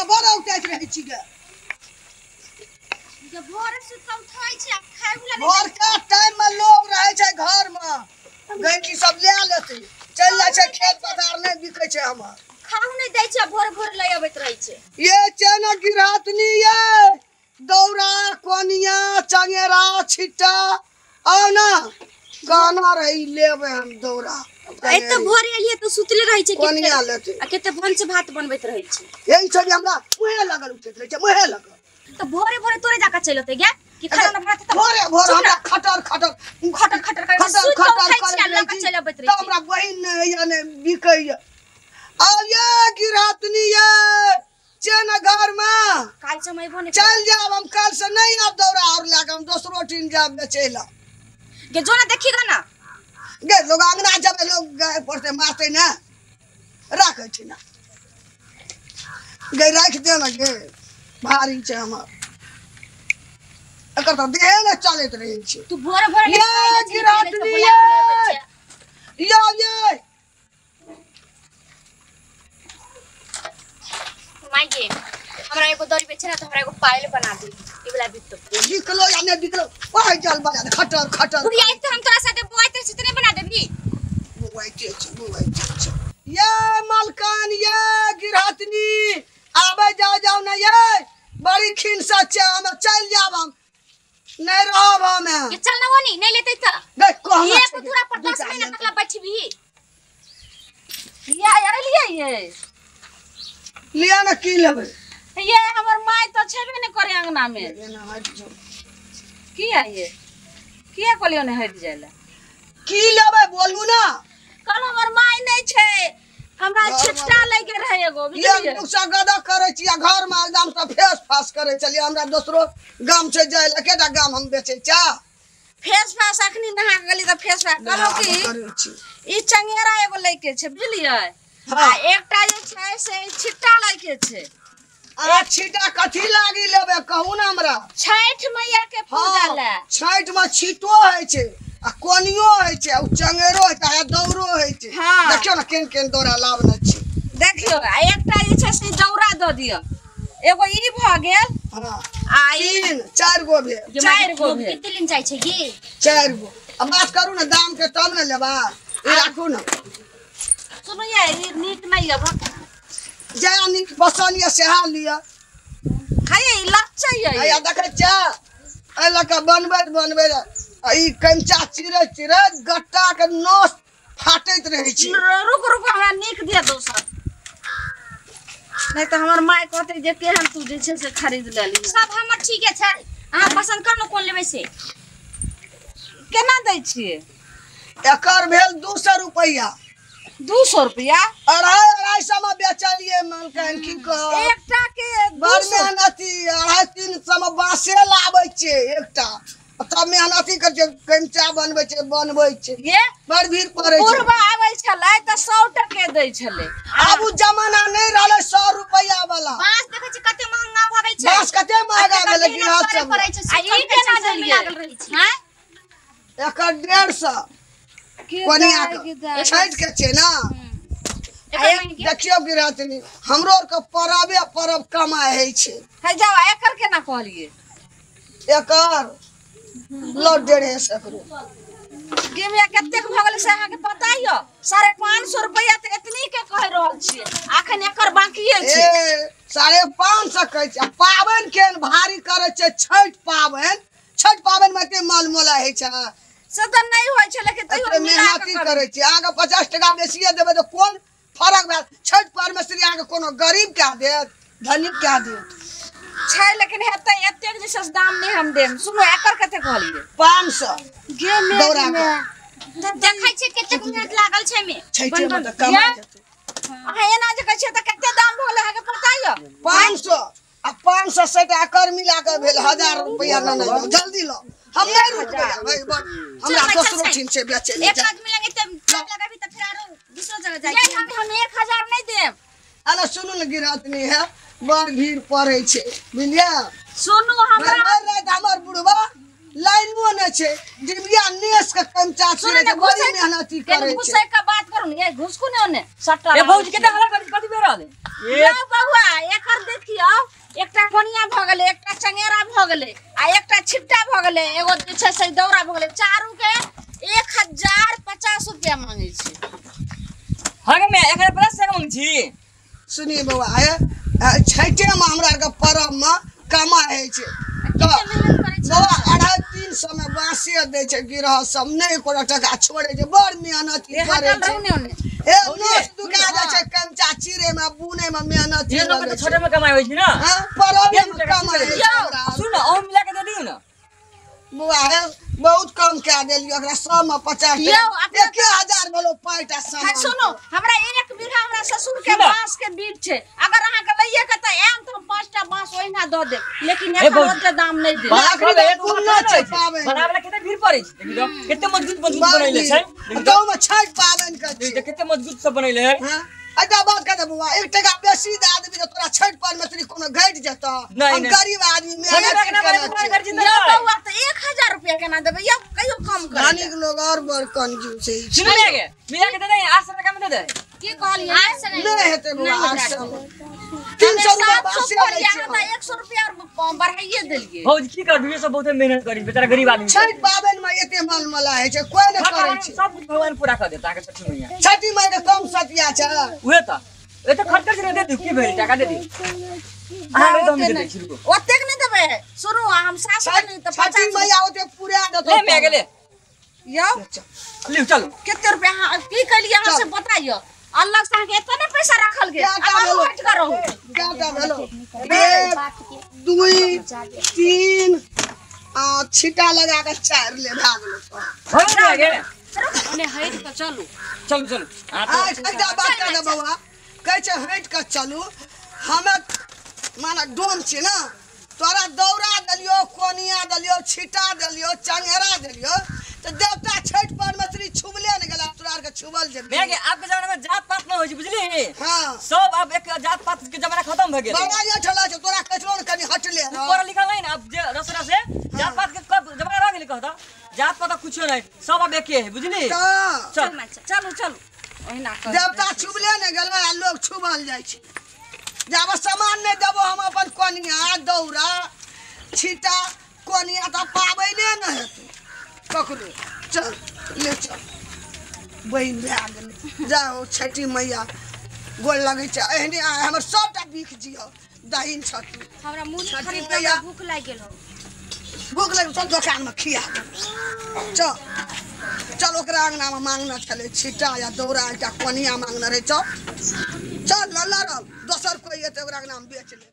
में बड़ औताइत रहै छी गे। जे भोर से सुत उठै छै आ खाय वाला नहीं। भोर का टाइम में लोग रहै छै घर में, गैंची सब ले लेतै, चलि जाइ छै खेत पथार, नहि बिकै छै हमर। खाहु नहीं दै छै, भोर भोर लय अबैत रहै छै। ये चना गिरहतनी ये दौरा कोनिया चंगेरा छिट्टा आओ ना कहना रही लेबै हम दौरा। ए त भोर एलिए त सुतले रहै छै, कोनिया लेतै आ केते भन से भात बनबैत रहै छै। एहि छै हमरा मुहे लगल उठैत रहै छै, मुहे लगल। त भोरे भोरे तोरे जाका चलि अतै गे कि खाना भात त भोरे भोर हमरा खटर खटर खटर खटर कर खटर सुत खटर उठै छै आ करैत लऽ रहै के छी। चलि अबैत तऽ रहै छै। हमरा बहिन नहि होइए नहि बिकैए। आब ये गिरहतनी ये चेन घर में काल्हि से हम अयबो नहि चलि जायब हम, काल्हि से नहीं आब दौरा और लए कऽ, हम दोसरो टीम जायब बेचै लए। गे जो ना देखी गा ना गे लोग अंगना जेबै, लोग गाय पड़तै मारतै ने, राखै छी ना गे, राखि दे ना गे, भारी छै हमर, एकर तऽ देहे ने चलैत रहै छै। तू भोरे भोरे ये गिरहतनी ये यो ये माय गे हमरा एगो दौरी बेचे ना त हमरा एगो पायल बना दे, ई वाला बिकतो बिकलो या नहि बिकलो ओहि जल बना दे, खटर खटर। बुढ़िया त हम तोरा साथे बोआइत रहै छी त नहि बना देबही? बुआइते छै बुआइते छै। ये मलकान ये गिरहतनी आबै जाओ जाओ ना ये बड़ी खिनसा छै, हम चलि जायब, हम नहीं रहब हम। ये चल ना ओनी नहीं लेतै त गै कहना एक छै पूरा पर 10 दूटा महीना लेतै। तक ला बैठबी। ये एलियै ये लिअ ने की लेबै? ये हमर माय तऽ छेबे नहि करे अंगना में। एना हटि जाउ। किया ये किया कहलियौ ने हटि जाय लए? की लेबै बोलू ना? कल हमर माय नहि छै, हमरा छिट्टा लै के रहै एगो, ये बुझलियै? नुकसा गदा करै छी आ घर में एकदम से फेस फास करै छलियै। हमरा दोसरो गाम छै जाय लए, केटा गाम हम बेचै चा? फेस फास अखनी नहा के गेली तऽ फेस फास कहलहुँ नहा कि करै छी। ई चंगेरा एगो लै के छै, बुझलियै? हाँ। आ एकटा जे छै से छिट्टा लै के छै। आ छिट्टा कथी लागी लेबै कहू ना हमरा? छठि मैया के पूजा हाँ, लए। छठि में छिटो होइ छै आ कोनियो होइ छै, आ चंगेरो होइ छै आ दौरो होइ छै। हाँ। देखियौ ने केहन केहन दौरा लाबने छी। देखियौ आ एकटा जे छै से दौरा दऽ दिअ, एगो ई भऽ गेल। हाँ। आ ई 3 4 गो भेल। चारि गो भेल। कते लेन जाइ छै गे? 4 गो। आ बात करू ने दाम के तब ने लेबा, ई राखू ने। सुनू ये ई नीक नहि यऽ जया नीक पसन्द यऽ सएह लिअ। हे ई लच्चै यऽ। हैया देखै छियै एहि लऽ कऽ बनबैत बनबैत आ ई कंचा चिरैत चिरैत गट्टा के नस फाटैत रहै छै। रुक रुक हमरा नीक दिअ दोसर, नहि तऽ हमर माय कहतै जे केहन तू जे छै से खरीद लेली। सब हमर ठीके छै, अहाँ पसंद करू ने कोन लेबै से। केना दै छियै? एकर भेल 200 रुपैआ। 200 रुपैआ? 250 में बेचलियै मलकान, की कहब? एकटा के बड़ 200। मेहनती, 250-300 में बाँसे लाबै छियै एकटा, तब मेहनती करै छियै, कंचा बनबै छै बनबै छै, ये बड़ भीड़ पड़ै छै। बुढ़बा आबै छलै तऽ 100 टके दै छलै। आब उ जमाना नहि रहलै 100 रुपैआ वाला। बाँस देखै छी कते महंगा भऽ गेल छै। बाँस कते महंगा भेलै गिरहत सब। पड़ै छै, आ ई केना देलियै? लागल रहै छै। आँय? एकर 150 कोनिया के छठि के छै ना। देखियौ गिरहतनी हमरो आरके परबे परब कमाइ होइ छै। हे जाउ एकर केना कहलियै? एकर लो 150 एकरो। गे मिया कतेक भऽ गेलै से अहाँके पता यऽ? 550 रुपैआ तऽ एतनी के कहि रहल छियै, अखन एकर बाकिए छै। ए 550 कहै छै। आ पाबनि केहन भारी करै छै छठि पाबनि, छठि पाबनि मे एते माल मोला होइ छै से तऽ नहि होइ छै, लेकिन तैयो एते मिला कऽ मेहनती करै करै छै। अहाँके 50 टका बेसिए देबै तऽ कोन फरक भेल? छठि परमेश्वरी अहाँके कोनो गरीब कए देत धनिक कए देत छै, लेकिन हेतै एतेक जे छै से दाम नहि हम देब। सुनू एकर कते कहलियै? 500 गे मे दौरा के। देखै छियै कतेक मेहनत लागल छै एहिमे। छठिमे तऽ कमा जेतै। अहाँ एना जे कहै छियै तऽ कते दाम भऽ गेलै अहाँके पता यऽ? 500 आ 500 से एकर मिला कऽ भेल 1000 रुपैआ। लेने जाउ जल्दी लो, हम नहि रुकबै हमरा दोसरो ठीन छै बेचै लए। एक आदमी लगे तऽ टाइम लगाबी तऽ फेर आरो दूसरो जगह जाइ ये छै। हम 1000 नहि देब। अरे सुनू ने गिरहतनी है बड़ भीड़ पड़ै छै, बुझलियै? सुनू हमरा हमर बुढ़बा लाइनो नहि छै, डिबिया नेस के कंचा सुनू चिरै ने छै, बड़ी मेहनती करै छै। घुसै के बात करू ने, ये घुसकू ने ओने सट्टा। ए भौजी केते हल्ला करै कथी भे रहल? यौ बौआ एकर देखियौ देखियौ एकटा कोनिया भ गेलै, एकटा चंगेरा भ गेलै आ एकटा छिट्टा भ गेलै, एगो जे छै से दौरा भ गेलै। चारू के 1050 रुपया मांगै छै। हां गे मैं 1050 टका मांगै छी। सुनी बौआ हे छठे में हमरा के परब में कमा होइ छै तऽ बौआ 250-300 में बाँसे दै छै गिरह सब, नहि कोनो टका छोड़ै छै, बड़ मेहनत करै छै। ए नस दुखा जाइ छै कंचा चीरे में बुने में मेहनत ये लोग तो छोटे में कमाई होइ छै ना। हां परब में कमाई होइ छै। सुन ना और मिला के दे दियौ ना बौआ हे, बहुत कम कए देलियै ओकरा सब में 50 1000 भेलो पाँचटा सामान। सुनो हमरा 1 बीघा हमरा ससुर के बांस के बीज छै, अगर अहाँ के लइए के त आएम त हम 5टा बांस ओहिना the देब, लेकिन एखन ओते दाम नहि देब। बनावला कते भीड़ पड़ै छै देखि तो कते मजबूत मजबूत बनैले छै। तो में छठ पाबनि के छै, कते मजबूत सब बनैले है। हां एकटा बात कह दे बौआ, 1 टका बेसी दे आदमी त तोरा छठ पर में तनी कोनो घटि जेतौ। हम गरीब आदमी मेहनत करै छी यौ बौआ, त 1000 रुपया केना देबै यौ, कहियो कम कर। धनिक लोग और बड़ कंजूस छै। सुन ले गे मिला के दे दे 800 टका में दे दे। की कहलियै 800 नहि हेतै बौआ 800 300 रुपया बासे लै छै। 100 रुपया और बढ़ाइए देलियै। भौजी की करबी, सब बहुत मेहनत करी बेचारा गरीब आदमी। छठ पाबनि में एते मन मला होइ छै, कोइ नहि करै छै। सब कुछ भगवान पूरा कर देता अहाँके छठी मैया। छठी मैया के कम सतिया छै उहे त ए त खर्च कर दे दियौ, की भेल टका दे दियौ अहाँ के, हम दे दै छी रुको। ओतेक नहि देबै सुनू, हम सास नहि त छठी मैया ओते पूरा देतौ। ले मैं गेले यौ लिउ चलू। कते रुपया अहाँ की कहलियै अहाँ से बताइयो, अलग से अहाँके एतना पैसा राखल गेल। हट करू केटा भेलो 1 2 3 आ छिटा लगा के 4 ले भए गेलो। भए गेल ओने हट के चलू चलू चलू। आ एकटा बात कह दे बौआ, कहै छै हट के चलू, हमे माने डोम छी ना, तोरा दौरा देलियो, कोनिया देलियो, छिटा देलियो, चंगेरा देलियो, तो देवता छठ पर में श्री छुबले न गेला, तोरा के छुबल जे मैं के आपके जमाना में जात पात न होइ छै बुझली। हां सब अब एक जात पात के जमाना खत्म भ गेल। बाबा ये ठला छै तोरा कचरो न कनी हटले पढ़ल लिखल नहीं ना, अब जे रसरा से जात पात के कब जमाना रह गेल कहता, जात पात कुछो नहीं, सब अब एके है बुझली। चल चलू चलू ओहिना कर, देवता छुबले न गेल आ लोग छुबल जाइ छै। जब सामान नहीं देबो हम अपन कोनिया दौरा छिटा कोनिया त पाबैने न हेतै ककरो। चल ले चल बहिन भए गेलै। जाओ छठी मैया गोर लगै छै, एहने हमर सबटा बिख जियौ दहिन छठी। हमरा मुँह खरीद के भूख लागि गेल हो, भूख लागि चल दोकान में खिया चल चल। ओकरा अंगना में मांगना छलै छिटा या दौरा एकटा कोनिया मांगना रहै। चल चल लड़ल दोसर कोइ एतै ओकरा अंगना में बेच ले।